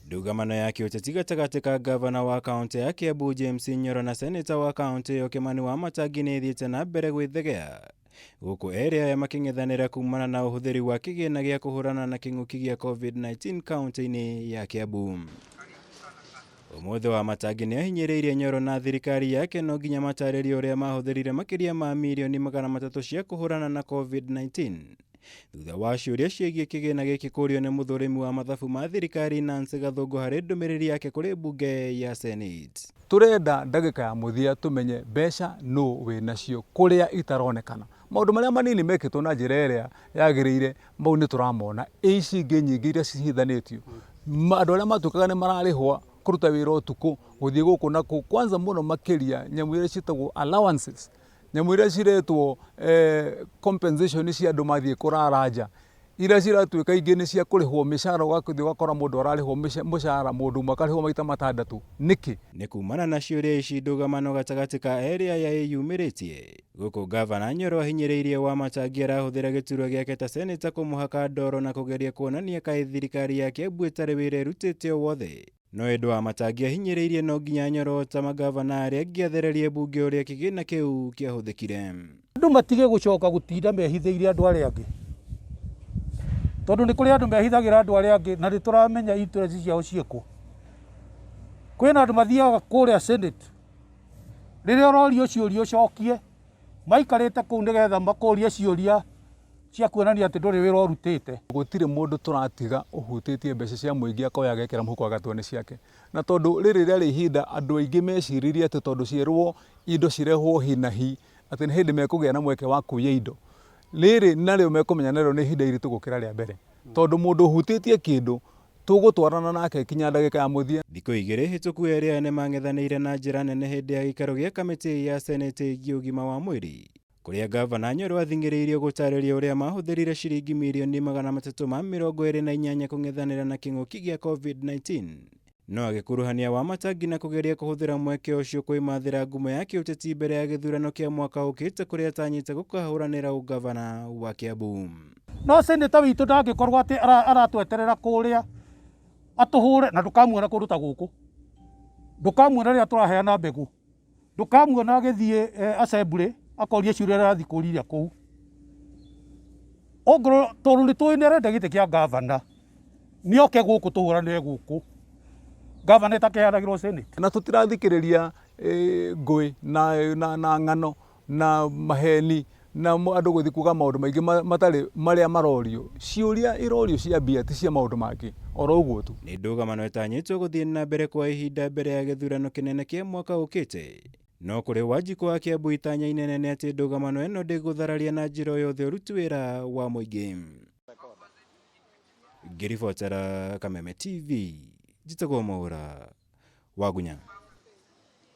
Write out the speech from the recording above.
Ndũgamano ya kĩũteti gatagatĩ ka ngavana wa kaũntĩ ya Kiambu James Nyoro na seneta wa kaũntĩ ĩyo Kimani Wamatangi nĩ ĩthiĩte na mbere gwĩthegea gũkũ erĩ aya makĩng'ethanĩra kumana na ũhũthĩri wa kĩgĩna gĩa kũhũrana na kĩng'ũki gĩa COVID-19 kaũntĩ-inĩ ya Kiambu. Ũmũthĩ Wamatangi nĩ ahinyĩrĩirie Nyoro na thirikari yake no nginya matarĩrie ũrĩa mahũthĩrire makĩria ma mirioni 300 cia kũhũrana na COVID-19 thutha wa ciũria ciĩgiĩ kĩgĩna gĩkĩ kũrio nĩ mũthũrimi wa mathabu ma thirikari Nancy Gathũngũ harĩ ndũmĩrĩri yake kũrĩ mbunge ya Senate. Tũrenda ndagĩka ya mũthia tũmenye mbeca nũ wĩnacio kũrĩa itaronekana. Maũndũ marĩa manini mekĩtwo na njĩra ĩrĩa yagĩrĩire mau nĩ tũramona. Ici ingĩ nyingĩ iria cihithanĩtio, andũ arĩa matuĩkaga nĩ mararĩhwo kũruta wĩra ũtukũ, gũthiĩ gũkũ na kũu, kwanza mũno makĩria nyamũ iria ciĩtagwo allowances, nyamũ iria ciretwo compensation cia andũ mathiĩ kũrara nja, iria ciratuĩka ingĩ nĩ cia kũrĩhwo mĩcara ũgathiĩ ũgakora mũndũ ararĩhwo mũcara mũndũ ũmwe akarĩhwo maita matandatũ, nĩkĩ? Nĩ kumana na ciũria ici ndũgamano gatagatĩ ka erĩ aya ĩyumĩrĩtie, gũkũ ngavana Nyoro ahinyĩrĩirie Wamatangi arahũthĩra gĩturwa gĩake ta seneta kũmũhaka ndoro na kũgeria kuonania kaĩ thirikari ya Kiambu ĩtarĩ wĩra ĩrutĩte o wothe. No ĩndĩ Wamatangi ahinyĩrĩirie no nginya Nyoro ta mangavana arĩa angĩ athererie mbunge ũrĩa kĩgĩna kĩu kĩahũthĩkire. Andũ matige gũcoka gũtinda mehithĩire andũ arĩa angĩ, tondũ nĩ kũrĩ andũ mehithagĩra andũ arĩa angĩ na nĩ tũramenya interest ciao ciĩkũ. Kwĩna andũ mathiaga kũrĩa Senate, rĩrĩa ũrorio ciũria ũcokie, maikarĩte kũu nĩgetha makũrie ciũria cia kuonania atĩ ndũrĩ wĩra ũrutĩte. Gũtirĩ mũndũ tũratiga ũhutĩtie mbeca cia mũingĩ akoya agekĩra mũhuko agatua nĩ ciake. Na tondũ rĩrĩ rĩarĩ ihinda andũ aingĩ meciririe atĩ tondũ cierwo indo cirehwo hi na hi, atĩ nĩ hĩndĩ mekũgĩa na mweke wa kũiya indo. Rĩrĩ narĩo mekũmenya narĩo nĩ ihinda iritũ gũkĩra rĩa mbere. Tondũ mũndũ ũhutĩtie kĩndũ, tũgũtwarana nake kinya ndagĩka ya mũthia. Thikũ igĩrĩ hĩtũku erĩ aya nĩmang'ethanĩire na njĩra nene hĩndĩ ya gĩikaro gĩa kamĩtĩ ya Senate ĩgiĩ ũgima wa mwĩrĩ, kũrĩa ngavana Nyoro athing'ĩrĩirio gũtarĩria ũrĩa mahũthĩrire ciringi mirioni 328 kũng'ethanĩra na kĩng'ũki gĩa COVID-19. No agĩkuruhania Wamatangi na kũgeria kũhũthĩra mweke ũcio kwĩmathĩra ngumo ya kĩũteti mbere ya gĩthurano kĩa mwaka ũkĩte kũrĩa atanyĩte gũkahũranĩra ũngavana wa Kiambu. No seneta witũ ndangĩkorwo atĩ aratweterera kũrĩa atũhũre, na ndũkamuona kũndũ ta gũkũ, ndũkamuona rĩrĩa tũraheana mbegũ, ndũkamuona agĩthiĩ assembly akoria ciũria arathiĩ kũria kũu. Ongorwo tondũ nĩ tũĩ nĩ arenda gĩtĩ kĩa ngavana, nĩ oke gũkũ tũhũranĩre gũkũ. Ngavana ĩtakeanagĩrwo Senate. Na tũtirathikĩrĩria ngũĩ na ng'ano na maheni na andũ gũthiĩ kuga maũndũ maingĩ matarĩ marĩa marorio. Ciũria irorio cia mbia ti cia maũndũ mangĩ, oro ũguo tu. Nĩ ndũgamano ĩtanyĩtwo gũthiĩ na mbere kwa ihinda mbere ya gĩthurano kĩnene kĩa mwaka ũkĩte. No kũrĩ Wanjikũ wa Kiambu itanya inene nĩ atĩ ndũgamano ĩno ndĩgũthararia na njĩra o yothe ũruti wĩra wa mũingĩ. Ngĩribotera Kameme TV, njĩtagwo Mwaũra Wagunya.